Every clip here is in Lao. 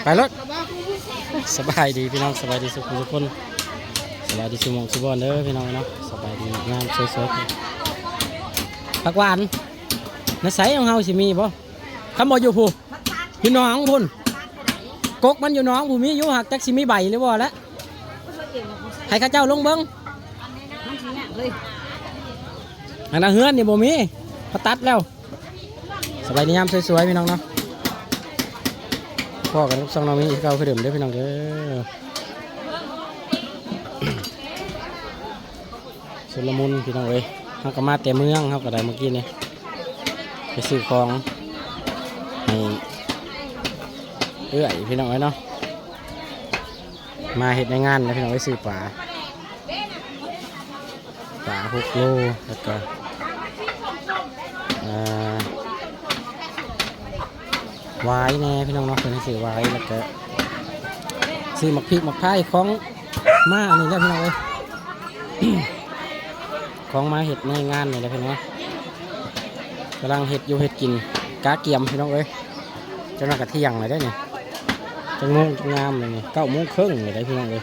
ໄປໂລດ. ສະບາຍດີພີ່ນ້ອງ ສະບາຍດີສູ່ຜູ້ທຸກຄົນ ສະບາຍດີສູ່ໝ່ອງສູ່ບ່ອນເດີພີ່ນ້ອງເນາະ. ສະບາຍດີງາມສວຍໆ. ຜັກຫວານນະໃສຂອງເຮົາຊິມີບໍ່? ຄັນບໍ່ຢູ່ພຸ້ນ ຢູ່ໜອງພຸ້ນ ກົກມັນຢູ່ໜອງພຸ້ນ ມີຢູ່ ຫາກຈັກຊິມີໃບຫຼືບໍ່ລະ. ໃຫ້ເຂົາເຈົ້າລົງເບິ່ງ ມັນຊິຍາກເລີຍ. ອັນນັ້ນເຮືອນນີ້ບໍ່ມີ ເຂົາຕັດແລ້ວ. ສະບາຍດີຍາມສວຍໆ ພີ່ນ້ອງເນາະ. ພໍ້ກັນກັບຊ່ອງນ້ອງມີຄືເກົ່າຄືເດີມເດີພີ່ນ້ອງເດີ. ຊຸນລະມຸນພີ່ນ້ອງເອີຍ ເຮົາກໍມາແຕ່ເມືອງ ເຮົາກໍໄດ້ມື້ກີ້ນີ້ ໄປຊື້ຂອງໃຫ້ເອື້ອຍພີ່ນ້ອງເອີຍເນາະ. ມາເຮັດໃນງານແລ້ວພີ່ນ້ອງເອີຍ ຊື້ປາ ປາຫົກໂລ ແລ້ວກໍ ເອີ ຫວາຍແດ່ພີ່ນ້ອງເນາະ ເພິ່ນໃຫ້ຊື້ຫວາຍ ແລ້ວກໍຊື້ໝາກພິກໝາກພາຍ ຂອງມາອັນນີ້ແຫຼະພີ່ນ້ອງເອີຍ ຂອງມາເຮັດໃນງານນີ້ແຫຼະພີ່ນ້ອງ. ກຳລັງເຮັດຢູ່ເຮັດກິນ ກະກຽມພີ່ນ້ອງເອີຍ. ຈັກໜ້ອຍກໍທ່ຽງແລ້ວເດ້ນີ້ ຈັກໂມງ ຈັກຍາມແລ້ວນີ້ ເກົ້າໂມງເຄິ່ງແລ້ວເດ້ພີ່ນ້ອງເອີຍ.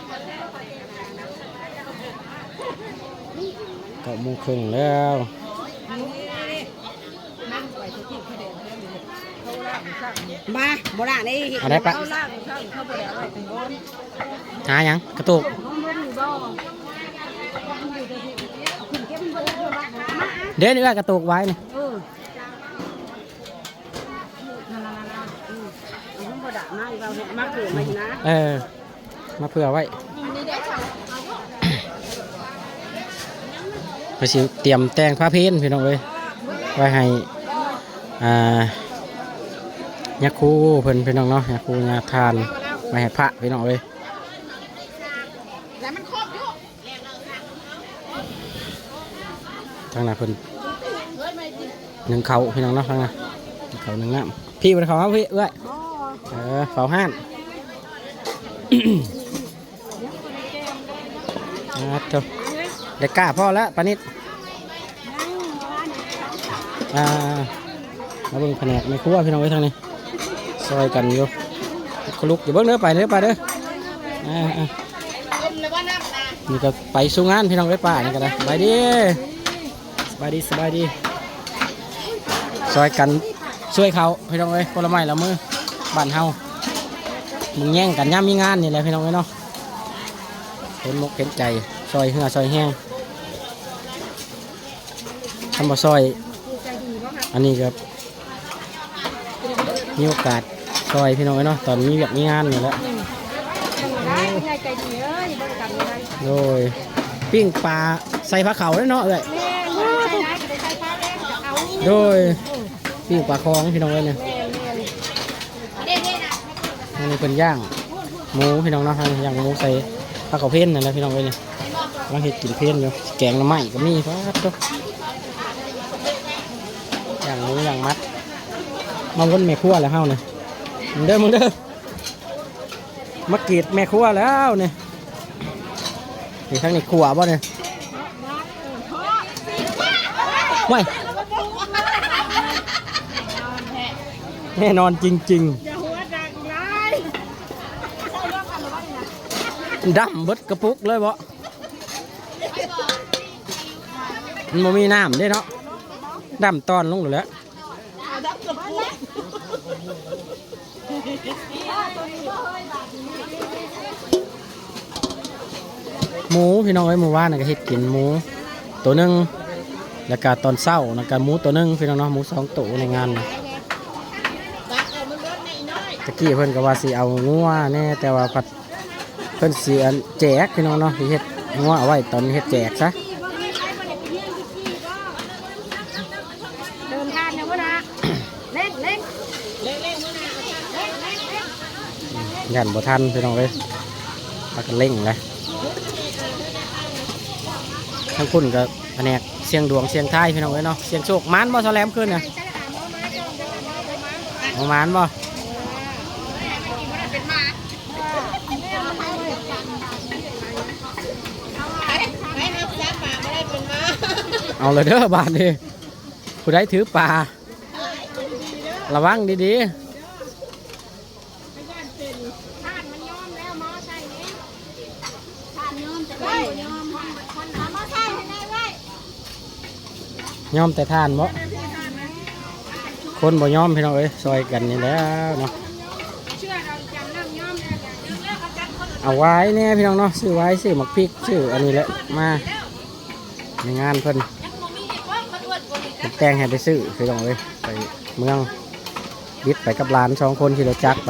ເກົ້າໂມງເຄິ່ງແລ້ວ ມາ ບໍ່ລ້າງເດ້ ເຮັດ ເອົາໄດ້ປະ ເອົາລ້າງ ເອົາໄດ້ ເອົາໄດ້ ຫາຫຍັງ ກະໂຕກ ເດ້ ເອື້ອຍ ກະໂຕກໄວ້ນີ້ ເອີ ມາເຜື່ອໄວ້ ເພິ່ນຊິຕຽມແຕ່ງພະເພນພີ່ນ້ອງເອີຍ ໄວ້ໃຫ້ ອ່າ ຍາຄູເພິ່ນພີ່ນ້ອງເນາະ ຍາຄູຍາທານ ໄວ້ໃຫ້ພະພີ່ນ້ອງເອີຍ. ທາງໜ້າເພິ່ນໜຶ້ງເຂົ້າພີ່ນ້ອງເນາະ ທາງໜ້າໜຶ້ງເຂົ້າໜຶ້ງນ້ຳ. ພີ່ບໍ່ໄດ້ເຂົ້າມາພີ່ເອື້ອຍ ເອີ ເຝົ້າຮ້ານ. ອາ ໂທ້ ໄດ້ກ້າພໍແລ້ວປານິດ. ອ່າ ມາເບິ່ງພະແນກແມ່ຄົວພີ່ນ້ອງເອີຍ ທາງນີ້ຊ່ອຍກັນຢູ່ ຄົນລຸກຢູ່ ເບິ່ງເດີ ໄປເດີ ໄປເດີ. ອ່າ ອ່າ ນີ້ກໍໄປສູ່ງານພີ່ນ້ອງເອີຍ ປ້ານີ້ກໍໄດ້. ສະບາຍດີ ສະບາຍດີ ສະບາຍດີ. ຊ່ອຍກັນຊ່ວຍເຂົາພີ່ນ້ອງເອີຍ ຄົນລະໄມ້ລະມື ບ້ານເຮົາ ເບິ່ງແຍງກັນຍາມມີງານນີ້ແຫຼະພີ່ນ້ອງເອີຍເນາະ. ເຫັນອົກເຫັນໃຈ ຊ່ອຍເຫື່ອຊ່ອຍແຮງ. ຄັນບໍ່ຊ່ອຍ ອັນນີ້ກໍມີໂອກາດຊ່ອຍພີ່ນ້ອງເອີຍເນາະ ຕອນມີວຽກມີງານນີ້ແຫຼະ. ໂດຍ ປີ້ງປາໃສ່ພາເຂົ້າເດ້ເນາະເອື້ອຍ. ໂດຍ ປີ້ງປາຄອງພີ່ນ້ອງເອີຍນີ້. ອັນນີ້ເພິ່ນຍ່າງໝູພີ່ນ້ອງເນາະ ຍ່າງໝູໃສ່ປາເຂົ້າເພນນັ້ນແຫຼະພີ່ນ້ອງເອີຍນີ້. ກຳລັງເຮັດກິນເພນຢູ່ ແກງໜໍ່ໄມ້ກໍມີ. ປາດໂທ້ ຍ່າງໝູຍ່າງໝັກ. ມາວົນແມ່ຄົວແລ້ວເຮົານີ້ ເດີ ເບິ່ງເດີ ມາກຣີດແມ່ຄົວແລ້ວນີ້. ນີ້ທາງນີ້ຂົ້ວບໍ່ນີ້? ໂອ້ຍ ແນ່ນອນຈິງໆ ດຳເບິດກະປຸກເລີຍບໍ? ມັນບໍ່ມີນ້ຳເດ້ເນາະ ດຳຕອນລົງໂລດແຫຼະ. ໝູພີ່ນ້ອງເອີຍ ມື້ວານນີ້ກໍເຮັດກິນໝູໂຕໜຶ່ງ ແລ້ວກໍຕອນເຊົ້ານັ້ນກໍໝູໂຕໜຶ່ງພີ່ນ້ອງເນາະ ໝູສອງໂຕໃນງານ. ຕະກີ້ເພິ່ນກໍວ່າຊິເອົາງົວແດ່ ແຕ່ວ່າພັດ ເພິ່ນຊິອັນແຈກພີ່ນ້ອງເນາະ ຊິເຮັດງົວເອົາໄວ້ຕອນເຮັດແຈກຊະ. ເດີນທາງຍັງບໍ່ນະ ເລັ່ງ ເລັ່ງ ຢ້ານບໍ່ທັນພີ່ນ້ອງເອີຍ ພາກັນເລັ່ງແຫຼະ. ທາງພຸ້ນກໍພະແນກສ່ຽງດວງສ່ຽງທາຍພີ່ນ້ອງເອີຍເນາະ ສ່ຽງໂຊກ. ໝານບໍ່ຊາວແຫຼມຄືນນະ? ບໍ່ໝານບໍ່? ເອົາລະເດີບາດນີ້ ຜູ້ໃດຖືປາ ລະວັງດີໆ. ທ່ານມັນຍອມແລ້ວ ໝໍໃສ່ນີ້ ທ່ານຍອມ ແຕ່ເພິ່ນບໍ່ຍອມ ເອົາມາໃສ່ໃຫ້ແດ່ເວີ້ຍ ຍອມແຕ່ທ່ານບໍ? ຄົນບໍ່ຍອມ ພີ່ນ້ອງເອີຍ ຊ່ອຍກັນນີ້ແຫຼະເນາະ. ເອົາຫວາຍແດ່ພີ່ນ້ອງເນາະ ຊື້ຫວາຍ ຊື້ໝາກພິກ ຊື້ອັນນີ້ແຫຼະ ມາໃນງານເພິ່ນ ເພິ່ນແຕ່ງໃຫ້ໄປຊື້ ພີ່ນ້ອງເອີຍ ໄປເມືອງ ບິດໄປກັບຫຼານສອງຄົນ ຂີ່ລົດຈັກໄປ.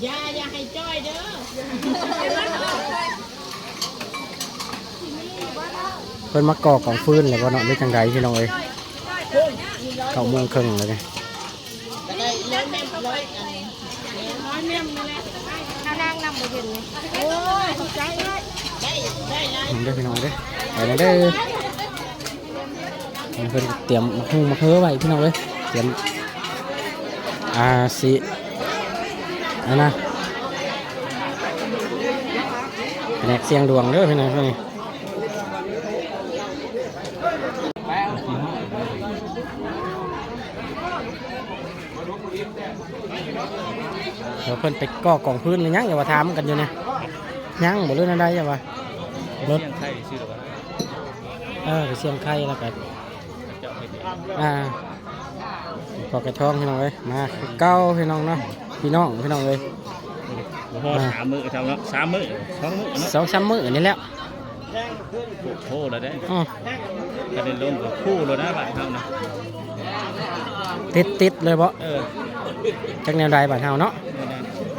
ຢ່າ ຢ່າໃຫ້ຈ້ອຍເດີ ເພິ່ນມາກໍ່ກອງຟືນແລ້ວບໍ່ເນາະ ຫຼືຈັ່ງໃດພີ່ນ້ອງເອີຍ? ເກົ້າໂມງເຄິ່ງແລ້ວເດ້. ເອົານາງນຳບໍ່ເຫັນນີ້ ໂອ້ຍ ຂອບໃຈເອີຍ ໄດ້ ໄດ້ຫຼາຍ ເດີພີ່ນ້ອງເດີ ໄປແລ້ວເດີ. ເພິ່ນກະຕຽມໝາກຫຸ່ງໝາກເຫີໄວ້ພີ່ນ້ອງເອີຍ ຕຽມ ອ່າ ຊິ ອັນນະ ພະແນກສ່ຽງດວງເດີພີ່ນ້ອງ ນີ້ ເພິ່ນໄປກໍ່ກອງຟືນຫຼືຍັງ ຢ່າວ່າຖາມກັນຢູ່ນີ້ ຍັງບໍ່ ຫຼືແນວໃດ ຢ່າວ່າ ລົດ ເອີ ໄປສ່ຽງໄຂ່ແລ້ວກະ ອ່າ ພໍ່ກະທອງພີ່ນ້ອງເອີຍ ມາຄືເກົ່າພີ່ນ້ອງເນາະ ພີ່ນ້ອງພີ່ນ້ອງເອີຍ ບໍ່ພໍ ອ່າ ສາມມື້ເທົ່າເນາະ ສາມມື້ ສອງມື້ເນາະ ສອງສາມມື້ນີ້ແຫຼະ ໂອ້ໂຫ ແລ້ວເດ້ ອື ກະໄດ້ລົງກະຄູ່ແລ້ວນະ ບ້ານເຮົານະ ຕິດໆເລີຍບໍ? ເອີ ຈັກແນວໃດບ້ານເຮົາເນາະ ກ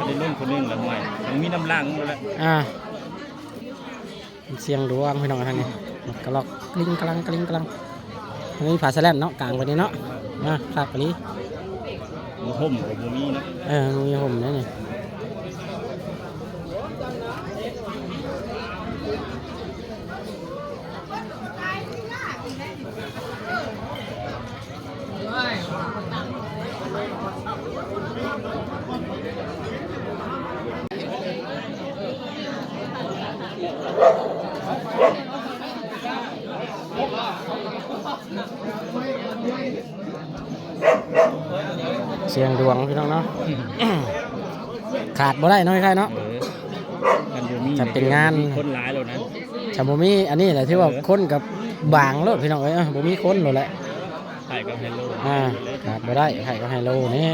ະໄດ້ລົງຄົນໜຶ່ງລະ ຫ້ວຍ ຕ້ອງມີນຳຫຼັງແລ້ວແຫຼະ ອ່າ. ສ່ຽງດວງພີ່ນ້ອງ ທາງນີ້ ກະລັອກ ກະລິງກະລັງ ກະລິງກະລັງ ມີຜ້າສະແລັນເນາະ ກາງໄວ້ນີ້ເນາະ ອ່າ ຄັກອີ່ຫຼີ ຜ້າຫົ່ມກະບໍ່ມີເນາະ ເອີ ບໍ່ມີຫົ່ມເດ້ນີ້. ສ່ຽງດວງພີ່ນ້ອງເນາະ ຂາດບໍ່ໄດ້ເນາະ ອ້າຍເນາະ ເອີ ຄັນບໍ່ມີ ຖ້າເປັນງານ ຄົນຫຼາຍໂລດນະ ຖ້າບໍ່ມີອັນນີ້ແຫຼະ ຖືວ່າ ເອີ ຄົນກະບາງໂລດພີ່ນ້ອງເອີຍ ບໍ່ມີຄົນໂລດແຫຼະ ໄຂ່ກະໄຮໂລ ອ່າ ຂາດບໍ່ໄດ້ ໄຂ່ກະໄຮໂລນີ້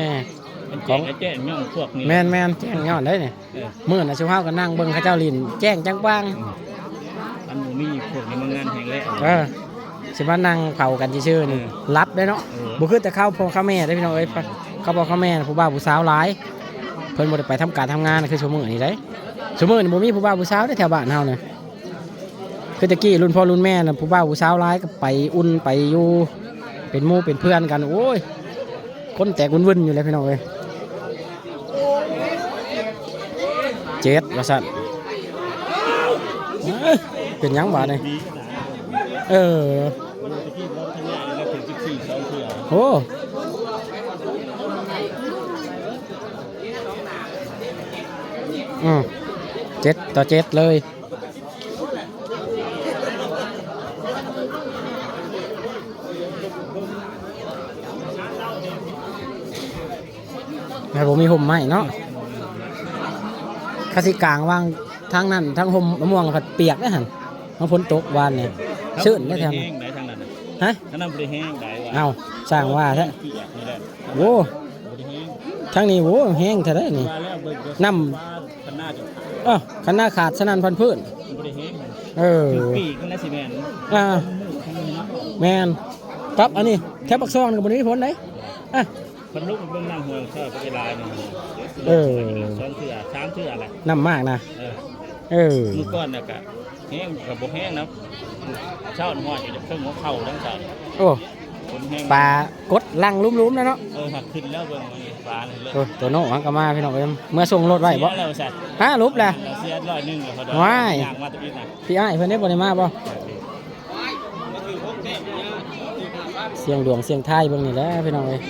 ມັນແຈ້ງ ຂອງ ແຈ້ງຍ້ອນພວກນີ້ ແມ່ນໆ ແຈ້ງຍ້ອນໄດ໋ນີ້ ເອີ ມື້ນັ້ນຊຸມເຮົາກະນັ່ງເບິ່ງເຂົາເຈົ້າຫຼິ້ນແຈ້ງຈັງປາງ ອືມ ອັນບໍ່ມີພວກນີ້ມາງານແຮງແລ້ວ ເອີ ຊິມານັ່ງເຝົ້າກັນຊື່ໆນີ້ ເອີ ຫຼັບໄດ້ເນາະ ເອີ ບໍ່ຄືແຕ່ຄາວພໍ່ຄາວແມ່ເດ້ພີ່ນ້ອງເອີຍ ຄາວພໍ່ຄາວແມ່ນະ ຜູ້ບ່າວຜູ້ສາວຫຼາຍ ເພິ່ນບໍ່ໄດ້ໄປທຳການທຳງານຄືຊຸມື້ນີ້ໄດ໋ ຊຸມື້ນີ້ບໍ່ມີຜູ້ບ່າວຜູ້ສາວເດ້ແຖວບ້ານເຮົານະ ຄືແຕ່ກີ້ລຸ້ນພໍ່ລຸ້ນແມ່ນະ ຜູ້ບ່າວຜູ້ສາວຫຼາຍກະໄປອຸ່ນໄປຢູ່ ເປັນໝູ່ເປັນເພື່ອນກັນ ໂອ້ຍ ຄົນແຕກວຶ່ນໆຢູ່ແຫຼະພີ່ນ້ອງເອີຍ ເຈັດວ່າຊັ້ນ ເອີ ເປັນຫຍັງບາດນີ້ ເອີ ໂອ້ ອືມ ເຈັດຕໍ່ເຈັດເລີຍ. ແລ້ວບໍ່ມີຮົ່ມໄມ້ເນາະ ຄາຊິກາງວາງທາງນັ້ນ ທາງຮົ່ມມະມ່ວງພັດປຽກເດ້ຫັ້ນ ມັນຝົນຕົກວານນີ້ ຊື້ນເດ້ແຖວນັ້ນ ຮະ ທາງນັ້ນບໍ່ໄດ້ແຮງໃດ ເອົ້າ ຊ່າງວ່າແທ້ ໂອ້ ທາງນີ້ ໂອ້ ແຮງແທ້ເດ້ນີ້ ນ້ຳ ຄັນນາຂາດສະໜັ່ນພັນພື້ນ ມັນບໍ່ໄດ້ແຮງ ເອີ ຖືກປີກມັນລະຊິແມ່ນ ອ່າ ແມ່ນ ກັບອັນນີ້ແຖວປາກຊ່ອງນີ້ກະບໍ່ໄດ້ມີຝົນໃດ ອ່າ ເພິ່ນລົງເບິ່ງນ້ຳຫ້ວຍ ເອີ ສອງເທື່ອ ສາມເທື່ອແຫຼະ ນ້ຳມາກນະ ເອີ ເອີ ມື້ກ່ອນນະກະ ແຮງກະບໍ່ແຮງນະ ເຊົ້າຮອດຢູ່ເທິງຫົວເຂົ່າທັງເຊົ້າ ໂອ້ ຝົນແຮງ ປາກົດຫຼັ່ງລຸ່ມໆແລ້ວເນາະ ເອີ ຫາກຂຶ້ນແລ້ວເບິ່ງອັນນີ້ປານີ້ເລີຍ ໂອ້ ໂຕໂນ້ເຮົາກະມາພີ່ນ້ອງເອີຍ ເມືອສົ່ງລົດໄວ້ບໍ ເສຍແລ້ວວ່າຊັ້ນ ຮະ ຫຼຸບແລ້ວ ເສຍຮ້ອຍໜຶ່ງແລ້ວ ວ້າຍ ຍ່າງມາແຕ່ພີ້ນະ ພີ່ອ້າຍເພິ່ນເດ້ບໍ່ໄດ້ມາບໍ ສ່ຽງດວງສ່ຽງທາຍເບິ່ງນີ້ແຫຼະພີ່ນ້ອງເອີຍ.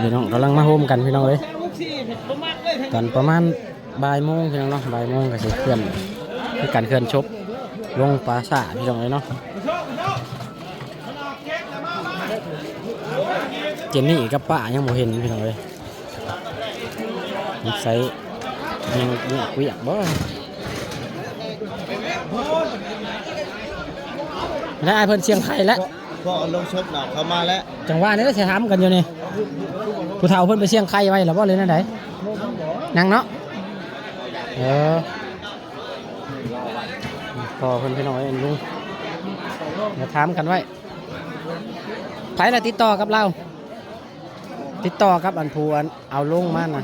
ພີ່ນ້ອງກຳລັງມາໂຮມກັນພີ່ນ້ອງເອີຍ ຕອນປະມານ ບ່າຍໂມງພີ່ນ້ອງເນາະ ບ່າຍໂມງກໍຊິເຄື່ອນ ມີການເຄື່ອນສົບລົງປ່າຊ້າພີ່ນ້ອງເອີຍເນາະ. ເຈນນີ້ກັບປ້າຍັງບໍ່ເຫັນພີ່ນ້ອງເອີຍ ສົງໄສຍັງວຽກວຽກບໍ່ ແລ້ວອ້າຍເພິ່ນສ່ຽງໄຂ່ແລ້ວ ພໍລົງສົບນະ ເຂົາມາແລ້ວ ຈັ່ງວ່ານີ້ ຊິຖາມກັນຢູ່ນີ້ ຜູ້ເຖົ້າເພິ່ນໄປສ່ຽງໄຂ່ໄວ້ແລ້ວບໍ່ ຫຼືແນວໃດ? ຍັງເນາະ ເອີ ພໍ່ເພິ່ນພີ່ນ້ອງເອີຍ ລຸງ ດຽວຖາມກັນໄວ້ ໃຜລະຕິດຕໍ່ກັບລາວ? ຕິດຕໍ່ກັບອັນຜູ້ອັນເອົາລົງມານະ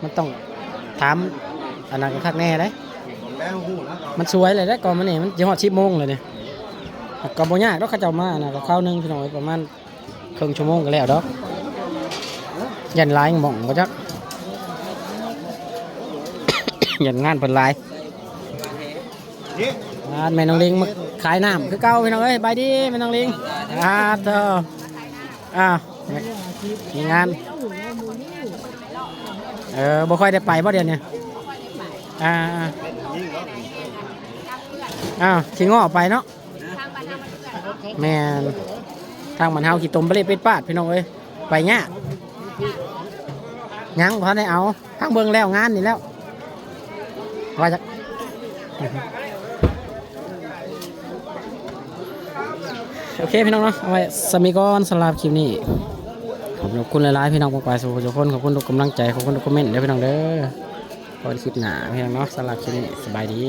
ມັນຕ້ອງຖາມອັນນັ້ນຄັກແນ່ເດ້ ມັນສວຍແລ້ວເດ້ ກ່ອນມັນນີ້ມັນຊິຮອດສິບໂມງແລ້ວນີ້ ກໍບໍ່ຍາກດອກ ເຂົາເຈົ້າມານະ ກໍຄາວໜຶ່ງພີ່ນ້ອງເອີຍ ປະມານເຄິ່ງຊົ່ວໂມງກໍແລ້ວດອກ ຢ້ານຫຼາຍໝ່ອງບໍ່ຈັກ ຢ້ານງານເພິ່ນຫຼາຍ. ອ່າ ແມ່ນ້ອງລິງມາຂາຍນ້ຳຄືເກົ່າພີ່ນ້ອງເອີຍ ສະບາຍດີແມ່ນ້ອງລິງ ອ່າ ເຈົ້າ ອ້າວ ມີງານ ເອີ ບໍ່ຄ່ອຍໄດ້ໄປບໍ່ດຽວນີ້? ອ່າ ອ້າວ ຂີ້ງໍ້ໄປເນາະ ແມ່ນ ທາງບ້ານເຮົາຂີ້ຕົມປະເລດເປັດປາດພີ່ນ້ອງເອີຍ ໄປຍາກ ຍັງບໍ່ທັນໄດ້ເອົາ ທາງເບິ່ງແລ້ວງານນີ້ແລ້ວ ວ່າຈະ ໂອເຄພີ່ນ້ອງເນາະ ເອົາໄວ້ສ່ຳນີ້ກ່ອນ ສຳລັບຄລິບນີ້ ຂອບຄຸນຫຼາຍໆ ພີ່ນ້ອງປອງປາຍສູ່ຜູ້ສູ່ຄົນ ຂອບຄຸນທຸກກຳລັງໃຈ ຂອບຄຸນທຸກຄອມເມັນເດີພີ່ນ້ອງເດີ ພໍກັນຄລິບໜ້າພີ່ນ້ອງເນາະ ສຳລັບຄລິບນີ້ ສະບາຍດີ.